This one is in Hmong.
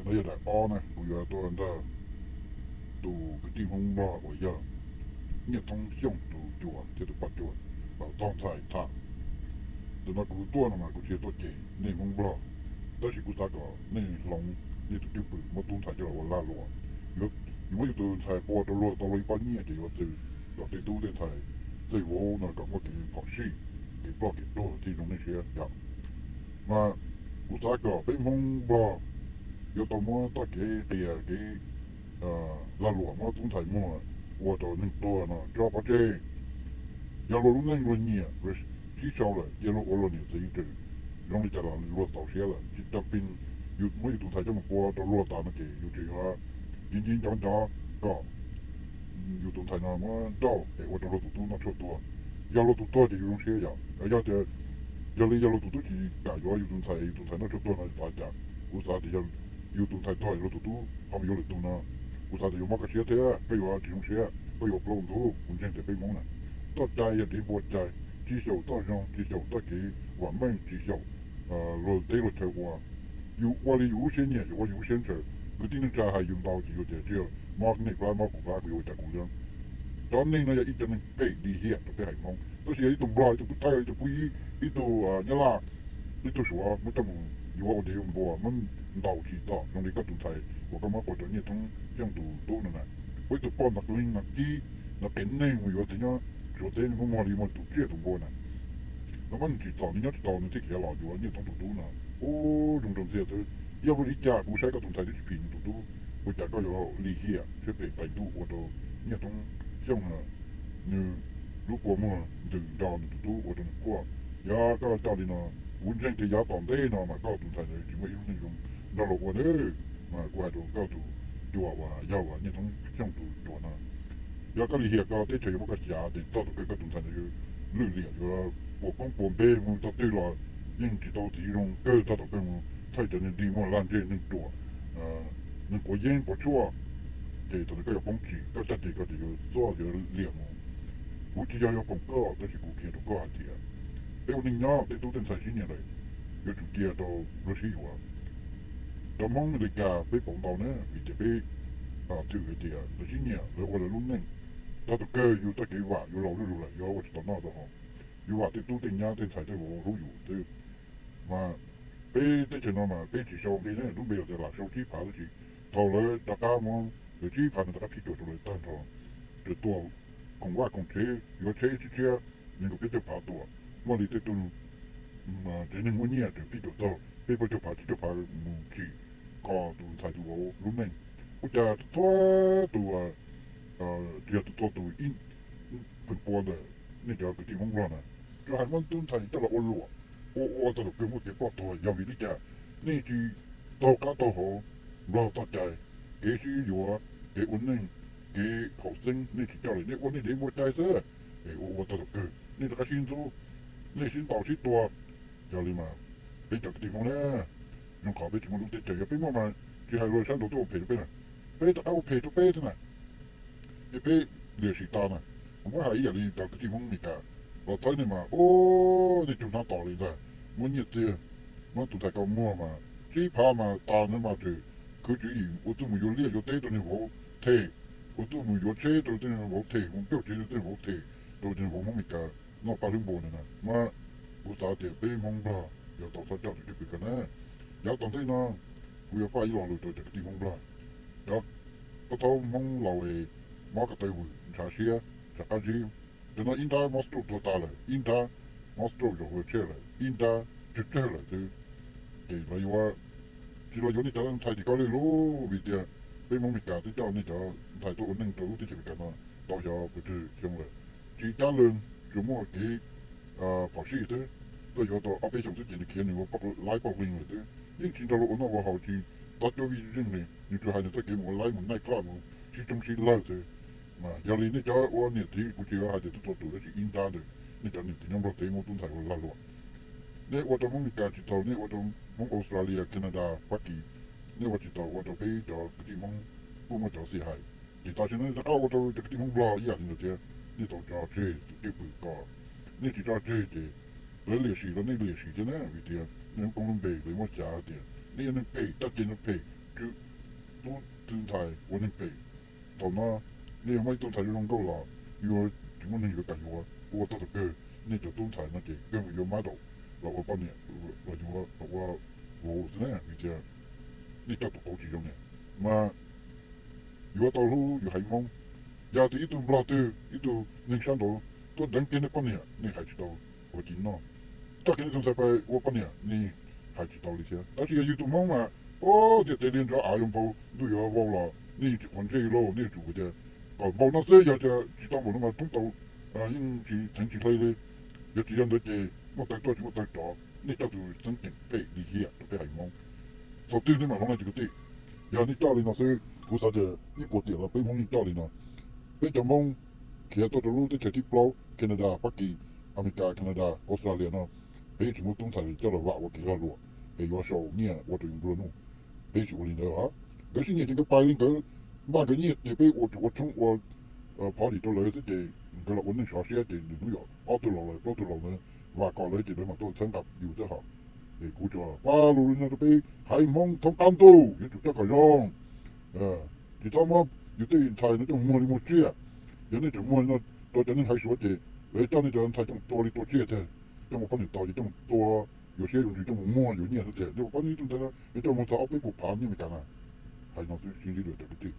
No yog daim ob na, kuv yuav tuaj nrog tus kwv tij Hmoob Nplog uas yog Nyiaj Thoob Xyooj tus cuas thiab tus poj cuas los tog ntxhais tham. Ntawm no kuv tuaj no mas kuv tsis yog tuaj cem nej Hmoob Nplog, tab sis kuv xav kom nej hloov nej tus cwj pwm muab tub ntxhais coj los ua lag luam. Yuav, yuav muab yus tus ntxhais qua rau luag tau luag ib pob nyiaj ces yuav txwv kom tej tub tej ntxhais tej vauv no kom muaj kev phom sij, kev ploj kev tuag thiaj zoo nej siab yom. Mas kuv xav kom peb Hmoob Nplog yuav tau muab txoj kev qias kev lag luam muab tub ntxhais muag ua rau neeg tuag no tso pov tseg. Yog luag lub neej luag nyiam sib sau lawm cia luag ua luag niam txiv ces zoo li cas los luag txaus siab lawm. Tsis tas pes yus muab yus tus ntxhais coj mus qua rau luag tas no ces yus tseem yuav nciv nciv ncov ncov kom yus tus ntxhais no muab nrauj es ua rau luag tus tub noj tshuaj tuag. Yog luag tus tuag ces yus zoo siab yom. Yog tias, yog li yog luag tus tub tsis kam yuav yus tus ntxhais, yus tus ntxhais noj tshuaj tuag no xav cas? Kuv xav tias yog yus tus ntxhais tuag luag tus tub ho mus yuav lwm tus no, kuv xav tias yuav mob koj siab thiab koj yuav tsis zoo siab, koj yuav plaub ntug. Kuv ntseeg tias peb Hmoob na, txoj cai yog dev npua cai, tsis xyaum txoj zoo tsis xyaum txoj kev vam meej tsis xyaum luag teb luag chaw ua. Yus ua li yus lub siab nyiam, yus ua yus lub siab ntshaw. Kwv tij neej tsa hais yus ntau ces yus tias tsis yog mob nej plab mob kuv plab, kuv yuav ua cas kuv li. Cov neeg no yog ib cov neeg phem lim hiam rau peb haiv Hmoob, tab sis yog ib tug Nplog, ib tug Pub Thawj, ib tug Pub Ib, ib tug Nyab Laj, ib tug Suav muab coj mus yuav ua dev ua npua muab ntaus tsim txom zoo li koj tus ntxhais uas koj muab qua rau Nyiaj Thoob Xyooj tus tub no na. Ua ib tug poj ntawd leej no cib no qias neeg mus yuav txiv nyob Suav teb muab muag li muag tus tsiaj tus npua na. Koj muab nws tsim txom nws nyob tsis tau nws thiaj khiav los yuav Nyiaj Thoob tus tub no. Ub, zoo rau ntxiag xwb. Yog vim li cas kuv saib koj tus ntxhais twb tsis phim nws tus tub, ua cas koj yuav lim hiam thiab pem tais ntuj ua rau Nyiaj Thoob Xyooj no nws lub kua muag ntws nto nws tus tub ua rau nws quaj. Yog koj coj li no, kuv ntseeg tias yav tom ntej no mas koj tus ntxhais ntawd tsis muaj ib lub neej zoo nrog luag ua nawb. Mas kuv hais rau koj tus cuas uas yog uas Nyiaj Thoob Xyooj tus cuas no, yog koj lim hiam koj teb chaws yuav muab koj xyav ces txog thaum kawg koj tus ntxhais ntawd yuav lwj liam, yuav puas koob puas npe mus txog twg los yeej tsis tau txiv zoo kawg, txog thaum kawg mus txhawj cov niag dig muag laj ntseg neeg ruam, neeg quav yeeb quav tshuaj, ces thaum ntawd koj yuav poob tsim, koj caj ces koj ces yuav xuaj yuav liam mus. Kuv tsis yog yuav foom koj, tab sis kuv qhia rau koj hais tias peb ua neej nyob tej tub tej ntxhais sib nyiam lawm yuav tsum cia rau luag sib yuav. Cov Hmoob Amelikas peb pauv ntau na, vim tias peb twm hais tias lawv sib nyiam lawv ua lawv lub neej, txog thaum kawg yus txoj kev vam yus laus zuj zus lawm yuav ua tsis tau noj tau haus. Yus vam tej tub tej nyab tej ntxhais tej vauv hlub yus xwb. Mas peb teb chaws no mas peb tsis sau npe ne, lub npe los tias lam sau tsib phav tab sis thaum lawv rov qab muab lawv tsib phav no rov qab phij cuam rau lawv tag nrho, tsuas tua khoom vaj khoom tsev, yuav tsheb tshiab tshiab, nees nkaum peb caug phav tuam, muaj li tej tug tsev neeg muaj nyiaj tseem phij cuam txog peb plaub caug phav tsib caug phav mus chim kho tus ntxhais tus vauv lub neej. Ua cas txhua tus, tsis yog txhua tus, ib feem pua ntawm nej cov kwv tij Hmoob Nplog na, tsuas hais muab tub ntxhais coj los ua luam, ua ua txog thaum kawg muaj kev ploj tuag. Yog vim li cas nej tsis taug qab taug hauv Nplog txoj cai, kev sib yuav, kev ua neej, kev haum xeeb nej tsis coj li, nej ua nej dev npua cai xwb, es ua ua txog thaum kawg nej rov qab sib ntxub, nej sib ntaus sib tua. Yog li mas peb cov kwv tij Hmoob na, zoo qhov peb tsis muaj lub teb chaws, yog peb muaj mas tsis hais luag sab nraud tuaj ua phem rau peb na, peb rov qab ua phem rau peb xwb na. Ces peb liam sim tas na. Kuv muab hais ib yam li cov kwv tij Hmoob Amelikas los txhawb nej mas, ub, nej cug hnab tos li ntag, muab nyiaj txiag, muab tus ntxhais ko muag mas tsib phav mas tas na mas tseem khwv tswv yim ua tuaj mus yuav liaj yuav teb rau niag vauv them, ua tuaj mus yuav tsheb rau tej vauv them, mus pauj tsev rau tej vauv them, rau tej vauv Hmoob Amelikas noj paj hlwb npua ntawd na. Mas kuv xav tias peb Hmoob Nplog yuav tau txhob coj tus cwj pwm ko na. Yav tom ntej no kuv yuav faj ib lo lus rau cov kwv tij Hmoob Nplog, cov pab thaub Hmoob laus es mob ko taw vwm ntshav siab ntshav qab zib. Cov no ib nrab mob stroke tuag tas lawm, ib nrab mob stroke zaum hauv tsheb lawm, ib nrab tsawg tsawg lawm xwb. Ces lawv yuav tsis los yuav nej cov ntxhais tim ko li lauj, vim tias peb Hmoob Amelikas twb coj nej cov ntxhais tuaj ua neej rau lub teb chaws Amelikas no tau xyov pes tsawg xyoo lawm. Tsis cab leeg, tsuas muaj kev phom sij xwb. Tuaj yuav tau ob peb xyoos xwb ces nws khiav nws ua laib poj hleeg lawm xwb, yeej tsis nrog luag ua noj ua haus, tsis txob cuab vij zeej li, nws tsuas hais nws txoj kev mus ua laib mus night club mus sib tsoob sib lawg xwb. Mas yog li nej cov ua niam txiv, kuv tsis hais tias txhua txhua tus tab sis ib nrab ntawm nej cov niam txiv nyob Nplog teb muab tub ntxhais ua lag luam. Nej ua rau Hmoob Amelikas tsis txaus, nej ua rau Hmoob Australia, Canada, Fab Kis, nej ua tsis txaus ua rau peb cov kwv tij Hmoob kuj muaj cov xim hais. Ces tam sim no rov qab ua rau cov kwv tij Hmoob Nplog ib yam li ntawd thiab. Nej txaus tso tseg tus cwj pwm ko, nej tsis tso tseg ces lawv liam sim los nej liam sim thiab na, vim tias nej lub koob lub npe lawv muab xyav tias nej yog neeg phem, caj ces neeg phem, tub, tub ntxhais ua neeg phem. Thaum no nej yuav muaj ib tug ntxhais zoo zoo nkauj los yuav tsis muaj neeg yuav kam yuav, ua txog thaum kawg nej cov tub ntxhais no ces kawg mus yuav mab daum los ua poj niam, los yuav los ua vauv xwb na, vim tias nej coj tus qauv tsis zoo ne. Mas yuav tau hlub yuav haiv Hmoob. Yog tias ib tug Nplog twg ib tug neeg sab nraud tuaj deev kiag nej poj niam nej hais tsis tau ua ci noj, coj kiag nej tus ntxhais pais ua poj niam nej hais tsis tau li thiab. Tab sis yog yus tus Hmoob mas, o, ntiaj teb liab nrov av zoo npau ntuj yuav vau los nej yeej tsis quav ntsej lauj, nej yuav tsum tias kom npau no xwb, yog tias tsis tau npaum no mas thoob tau yeej tsis theev tsis hle li. Yog tsis yog ntawd ces muaj taw tuaj tsis muaj taw rov, nej coj tus xeeb ceem phem lim hiam rau peb haiv Hmoob. Thaum twg nej mam hloov no ces kwv tij, yog nej coj li no xwb kuv xav tias ib puas tiam los peb Hmoob yeej coj li no. Peb cov Hmoob khiav tuaj rau lub teb chaws thib plaub, Canada, Fab Kis, Amelikas, Canada, Australia no, peb yeej tsis muab tub ntxhais coj los vam ua kev lag luam es yuav sau nyiaj ua rau yus nplua nuj. Peb tsis ua li ntawd os. Nkawd siv nyiaj ces nkawd pais li, nkawd npaj nkawd nyiaj ces peb ua tus ua tshoob ua party rau lawv xwb ces nkawd los ua neej sov siab ces lwm hnub yog ob tug laus los plaub tug laus ntawd vam kom lawv ces lawv mam tuaj txhawb nqa yus xwb hos. Es kuv tsuas pab lus li no rau peb haiv Hmoob thoob qab ntuj yuav tsum coj kom zoo. Tsis txhob muab yus tej ntxhais no coj mus muag li muag tsiaj. Yog nej tseem muag li no rau cov neeg haiv Suav ces lawv coj nej cov ntxhais coj mus tua li tua tsiaj tiag, coj mus poj niam tos ces coj mus tua, yuav siab yuav ntsws coj mus muag yuav nyiaj xwb tiag. Nej ua pab nej tus ntxhais no nej coj mus txog ob peb puas phav nyiaj Amelikas na. Hais no xwb sib ntsib dua cov kwv tij.